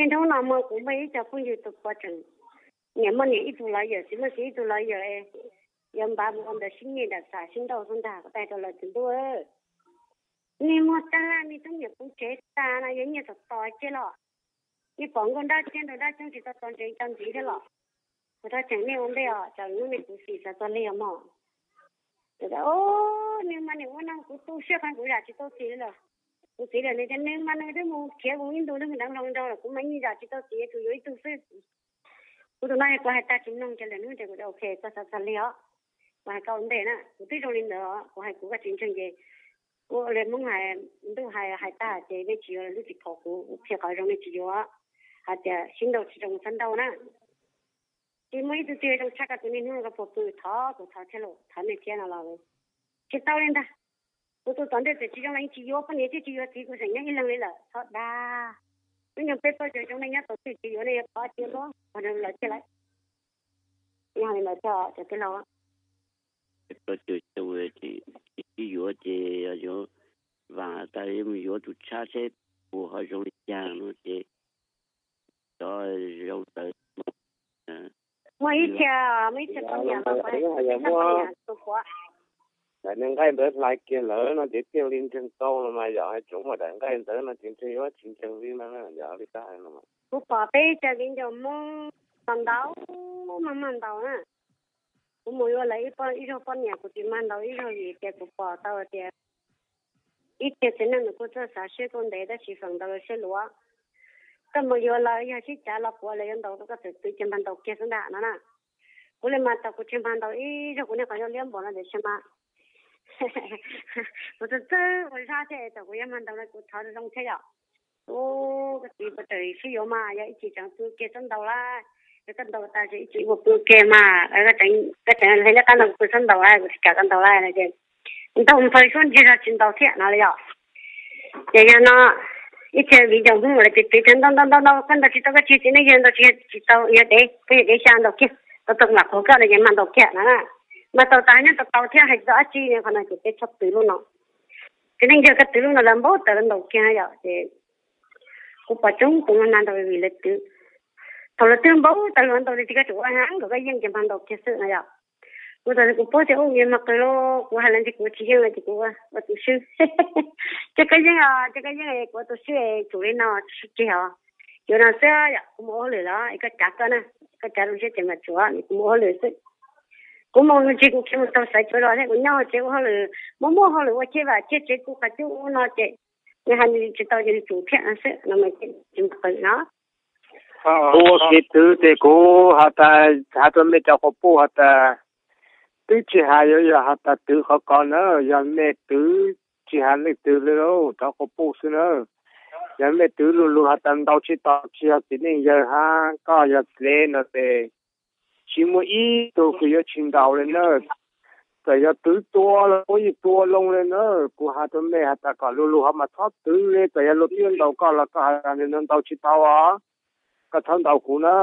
Niaj hnub no mas kuv muaj ib co phooj ywg tus puav tseem, niam muaj niam ib tug lawyer, txiv muaj txiv ib tug lawyer, yuav npaj mus ua ntawd sib nyiam nram xav sib nrauj xwb ntag. Kuv teb rau lawv tias, ntuj, nej muaj tag laj, nej tub niam puv tsev tag no yuav nyiaj tom tos cia los, nej pom nkauj dab tsi nraug dab tsi tsis tau tos ntsev tau ntxiv thiab los? Kuv thov tseem nej ua ntej os, tsam hnub no kuv xim xav txog lig os mog. Nws mas nws ua no kuv tu siab qeeb, kuv zam tsis tau txiv li lawm. Kuv txiv lawm nws tias nws mas nws twb mus khiav kuv ib ntus nws deev hluas nraug lawm, kuv mas yeej zam tsis tau txiv, tsuas yuav ib tug xwb. Kuv tus no kuv hais tag tsis mloog ces lwm hnub ces kuv tias ok, koj xav txog lig os, kuv hais koj ua ntej na. Kuv twb zoo li ntawd os, kuv hais kuv koj tsis ntseeg ces kuv ua li Hmoob hais, ntuj hais, hais tag ces nej tsis yuav los ntuj tsis pom kuv, kuv qhia qhov zoo nej tsis yuav, hais tias sib nrauj tsis zoo txhob nrauj na. Tsis muaj ib tug twg zoo tshaj koj tus, niaj hnub no koj puas pw, thov kuv thov thiab los thov nej thiab no los tsis tau li ntag. Kuv tus tom ntej txawm tsis zoo los yeej tsis yuav poj niam thiab tsis yuav txiv, kuv zeem nyob ib leeg li lawm, txhob dag. Hnub nyoog peb plaub caug xyoo nej nyob tau twg tsis yuav nej yuav thov cia luaj, qhov lawm thiaj lawm. Yog li ntawd thiab cov tij laug, tsis yuav ces yuav, vam tas yuav mus yuav tus tshab seb puas ho zoo li cas no ces cov zoo ntawd. Muaj ib txhia, muaj ib txhia poj niam los kuv hais tias tus puav, daim niag nqaij ntawd hlais kiag lawm no ces thiaj li ntseeg tau los mas yom, tseem muaj daim nqaij ntawd no ces ntshe yuav tsis ntseeg li no yom, li koj hais no. Kuv pom peb cov viv ncaus Hmoob ntau, mag mag ntaus na. Kuv mus yuav lawv ib zag poj niam kuv tsis mag ntaus ib zag vim tias kuv pom tau tias ib txhia txiv neej nws kuj txawj xav siab kuj ntev tab sis feem ntau lawv siab luav. Koj mus yuav lawv yog sib cav los puav lawv yuav ntaus rau koj txawm twv ces mag ntaus kiag xwb ntag no na. Kuv li mas tau kuv tsis mag ntaus ib zag, kuv niag qhov yog liab npaum no tiam sis mas kuv txawj txawj ua zaj thiab es thaum kuv yuav mag ntaus no kuv thov zoo thiab yom. Ub, koj txiv puas tawm sib yuav mas yog ib chim tseem pw kiag txhob ntaus lawm, yog koj ntaus tas ces ib chim ua pw kiag mas koj tseem hais liab qab ntaus kuv txhob ntaus lawm, kuv tsis kam koj ntaus lawm no ces ntaus nphaws suab ntsis los tsis ntaus thiab no li yom. Ces yog no ib txhia viv ncaus Hmoob lawv tias twv cov ntau ntau ntau ntau, koj ntaus tsis tau koj tsis txiv neej yawg, ntaus tsis tau yog dev, koj yog dev xya ntaus kiag, tau tau mam qhuas koj no ces mam ntaus kiag no na. Mas tau tas nyob tau tau thiab hais tsis tau dab tsi, qhov no ces peb txhob twv lub no. Txiv neej yawg koj twv lub no lawv npaub tas lawv ntaus kiag yom ces kuv pom coob tus mag ntaus vim lawv twv. Thaum lawv twb npaub tas lawv ntaus li tias koj tseem ua heev kom koj yeej ces mag ntaus kiag xwb no yom. Kuv txawm kuv paub tias ua yog mag qws los kuv hais lawv tias kuv tsis yeej lawm ces kuv ua tus swb. Ces koj yeej, ces koj yeej kuv ua tus swb, tsum li no tsis sib ceg os. Yuav no xwb yom, kuv mus ua hauj lwm los es koj cav koj na, koj cav zoo siab ces mam tsum, kuv mus ua hauj lwm xwb. Kuv mus ntshe kuv khiav mus tau sawv tsuav zos thiab, kuv nyob tsev ua hauj lwm, muaj muaj hauj lwm ua cheb vam cheb tsev kuv qhov cub ub no ces nws hais nws tsis tau ces nws tsum thiab no xwb no mas tsis mus qw no. Kuv ua kev twv ces kuv has tas, has rau mej cov quas puj has tas, twb tsis hais yuav yog has tas twv qhov ko na, yog mej twv tsis hais leej twg li lauj, cov quas puj xwb na. Yog mej twv lu lug has tas ntaus tsis tau tsis yog txiv neej yawg hab koj yog dlev no ces tsis muaj ib tug kws yuav tsis ntaus li na. Txawm yog twv tua los puab yeej tua loo li na. Kuv has rau mej has tas kom lu lug ho mas txhob twv li, txawm yog luag twb yuav ntaus koj los koj has tas nws ntaus tsis tau os, koj txhob ntaus kuv na.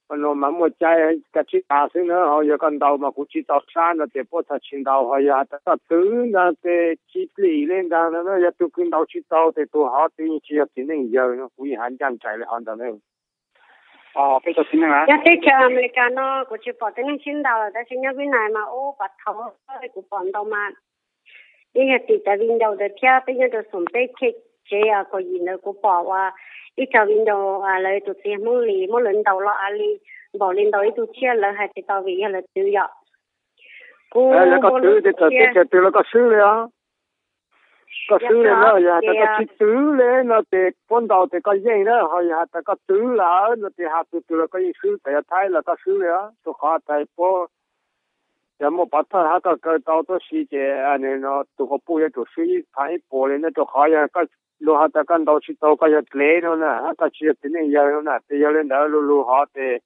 Mas muaj cai kav tsib tas xwb na, ho yog koj ntaus mas kuv tsis txaus sab no ces puab txhaj tsis ntaus, ho yog has tas koj twv ntag ces tsis plim li ntag no, yog tug kws ntaus tsis tau ces tus hov twb yeej tsis yog txiv neej yawg no, kuv yeej has ncaj nraim li hov ntawd na. Yog teb chaws Amelikas no kuv tsis pom tib neeg sib ntaus lawm, tab sis nyob Vib Nais mas ub pas thaum kuv pom ntaus mas yeej yog tim cov viv ncaus ntawd thiab, peb nyob rau xoom peb cheb tsev kaum yim ntawd kuv pom uas ib co viv ncaus lawv tus txiv Hmoob Lis muab lawv ntaus los a li npaum li ntaus ib tug tshiab, lawv hais tsis tau vim yog lawv twv yom. Kuv, koj twv teb chaws twg los koj swb li os. Koj swb li na, yog has tas koj tsis twv li no ces puab ntaus ces koj yeej na, ho yog has tas koj twv lawm no ces has tus twg los koj yeej swb, txawm yog Thaib los koj swb li os, rau qhov tas puab yog muaj pov thawj hab koj kaw tau tuab si ces tus quas puj yuav tsum swb ib phav ib puas li na, rau qhov yog luag has tas koj ntaus tsis tau koj yog dlev no na, hab koj tsis yog txiv neej yawg no na, ces yog li ntawd lu lug hov ces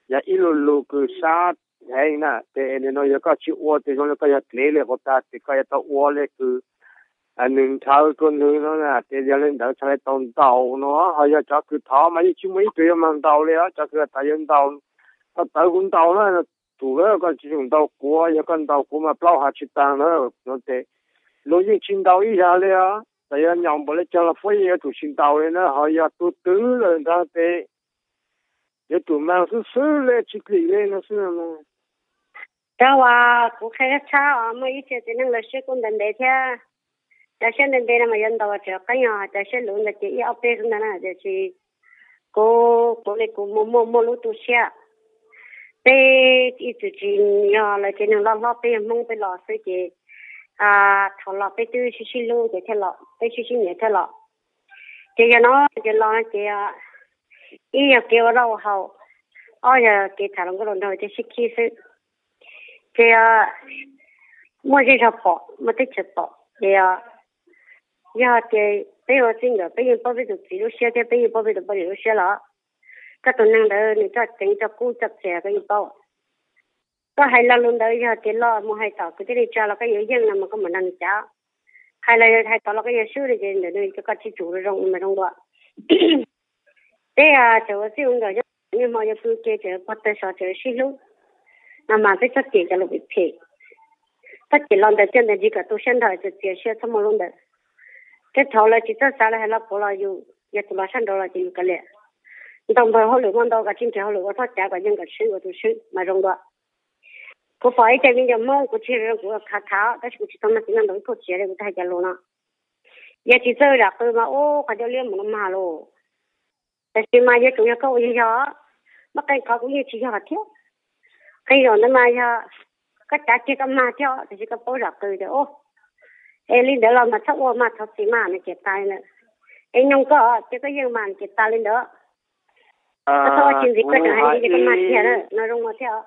yog ib lu lug kws sab heev na, ces nim no yog koj tsis ua ces zoo li koj yog dlev li quas tag, ces koj yuav tau ua li kws nws nrhawv rua nws no na, ces yog li ntawd txhad li tau ntaus no, ho yog cov kws thov mas yeej tsis muaj ib tug yuav mag ntaus li os, cov kws has tas yuav ntaus, koj tawv kuv ntaus na, tus lawm koj tsis txhob ntaus kuv, yog koj ntaus kuv mas plaub hav tsis taag na, no ces luag yeej tsis ntaus ib zag li os. Txawm yog nyaum npaum li cas los puab yeej yuav tsum tsis ntaus li na, ho yog tus twg lawm ntag ces yuav tsum mas xwb xwb li tsis klim li no xwb. Rau uas kuv qhia tshab os, muaj ib txhia txiv neej lawv siab kuj ntev ntev thiab. Cov siab ntev ntev no mas yuav ntaus tseem qeeb os, cov siab luv ntawd ces ib ob peb xwb ntag na, tiam sis kuv, kuv li kuv muaj muaj muaj lub tu siab. Peb ib txwm tsis yog lawv tsev neeg loj hlob, peb yog Hmoob peb los xwb ces thaum los peb twb sib sib hlub ces thiaj los, peb sib sib nyiam thiaj los. Ces yog no ces los ces ib yog kev ua noj ua haus, ob yog kev tham hluas nkauj hluas nraug thiaj sib khib xwb. Ces muaj zej zog pom, muaj teb chaws pom ces yog tias peb ua txij nkawm peb yeej paub peb tus txiv lub siab thiab peb yeej paub peb tus poj niam lub siab los koj tus neeg ntawd nws coj ceev coj kub coj txias koj yeej paub. Koj hais lo lus ntawd yog tias los mus hais tom kwv tij neej tsa los koj yuav yeej no mas koj mus nrog nws cas. Hais los hais tom los koj yuav swb no ces ntawm nws cov koj tsis tsum zoo mas zoo dua. Peb tseem ua txij ua nkawm, niaj hmo yuav pw ke tseem pog tawg sov tseem sib hlub no mas peb txhob cem cov lus phem phem. Txhob cem los ntawm tiaj ntawm ntsis kom tu siab nrho, txias txias siab txhob muaj lub ntawd. Tej thaum lawv tsis txawj xav lawv hais los puav los yus yog tus los sab nraud los ces yus kav liam. Ntaus npawg hauj lwm muaj ntau, koj tsis nrhiav hauj lwm ua thoj cav kom yeej kom swb ua tus swb mas zoo dua. Kuv pom ib co viv ncaus Hmoob kuv tsis zoo kuv khav khav tab sis kuv tsis tau mag tiv noj ntaus ib kauj tsiav li kuv twb hais cov lus no. Yog tsis txawj zam qw mas ub qhov ncauj liab mus no mag lauj. Tab sis mas yuav tsum yog koj ua yog yog, muaj qee qhov kuv yeej tsis yog thiab. Qee zaum ntawd mas yog koj cav kiag koj mag thiab tab sis koj paub zam qw tias ub, es li ntawd los mas txhob ua mas thov txim mas nws ces tas li ntawd. Es nyoog koj ces koj yeej mas nws ces tas li ntawd. Koj txhob ua tsis ntxiv koj tseem hais li ces koj mag kiag na no zoo no thiab.